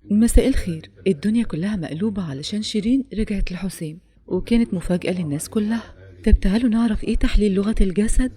مساء الخير. الدنيا كلها مقلوبة علشان شيرين رجعت لحسام، وكانت مفاجأة للناس كلها. طب تعالوا نعرف ايه تحليل لغة الجسد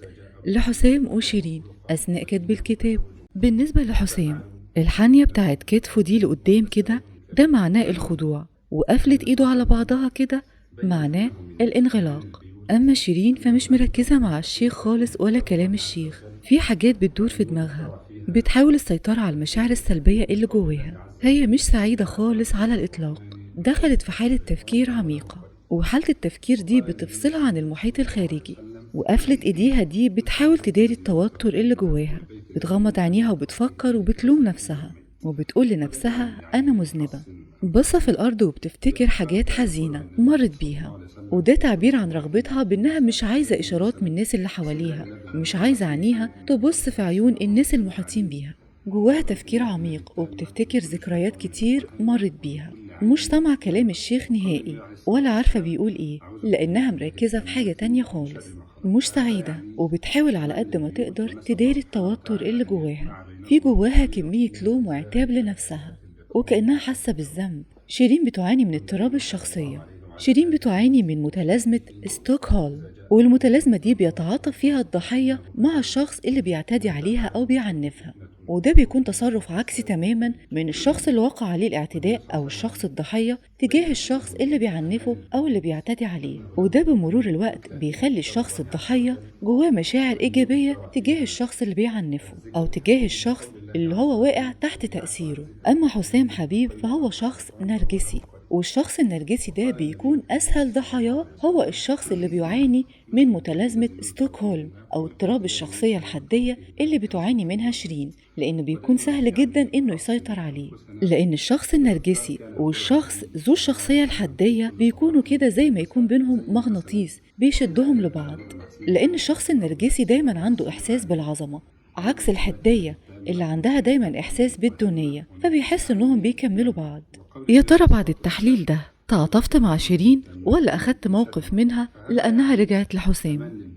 لحسام وشيرين أثناء كتب الكتاب. بالنسبة لحسام، الحانية بتاعت كتفه دي لقدام كده ده معناه الخضوع، وقفلت ايده على بعضها كده معناه الانغلاق. أما شيرين فمش مركزة مع الشيخ خالص ولا كلام الشيخ، في حاجات بتدور في دماغها، بتحاول السيطرة على المشاعر السلبية اللي جواها. هي مش سعيدة خالص على الإطلاق، دخلت في حالة تفكير عميقة، وحالة التفكير دي بتفصلها عن المحيط الخارجي، وقفلت ايديها دي بتحاول تداري التوتر اللي جواها، بتغمض عينيها وبتفكر وبتلوم نفسها وبتقول لنفسها أنا مذنبة. بصة في الأرض وبتفتكر حاجات حزينة مرت بيها، وده تعبير عن رغبتها بأنها مش عايزة إشارات من الناس اللي حواليها، مش عايزة عينيها تبص في عيون الناس المحيطين بيها. جواها تفكير عميق وبتفتكر ذكريات كتير مرت بيها، مش سامعة كلام الشيخ نهائي ولا عارفة بيقول إيه لأنها مركزة في حاجة تانية خالص. مش سعيدة وبتحاول على قد ما تقدر تداري التوتر اللي جواها. في جواها كمية لوم وعتاب لنفسها وكأنها حاسة بالذنب. شيرين بتعاني من اضطراب الشخصية، شيرين بتعاني من متلازمة ستوكهولم، والمتلازمة دي بيتعاطف فيها الضحية مع الشخص اللي بيعتدي عليها أو بيعنفها، وده بيكون تصرف عكسي تماما من الشخص اللي وقع عليه الاعتداء أو الشخص الضحية تجاه الشخص اللي بيعنفه أو اللي بيعتدي عليه. وده بمرور الوقت بيخلي الشخص الضحية جواه مشاعر إيجابية تجاه الشخص اللي بيعنفه أو تجاه الشخص اللي هو واقع تحت تأثيره. أما حسام حبيب فهو شخص نرجسي، والشخص النرجسي ده بيكون أسهل ضحاياه هو الشخص اللي بيعاني من متلازمة ستوكهولم أو اضطراب الشخصية الحدية اللي بتعاني منها شيرين، لأنه بيكون سهل جدا إنه يسيطر عليه. لأن الشخص النرجسي والشخص ذو الشخصية الحدية بيكونوا كده زي ما يكون بينهم مغناطيس بيشدهم لبعض، لأن الشخص النرجسي دايما عنده إحساس بالعظمة عكس الحدية اللي عندها دايما إحساس بالدونية، فبيحس إنهم بيكملوا بعض. يا ترى بعد التحليل ده تعاطفت مع شيرين ولا أخدت موقف منها لأنها رجعت لحسام؟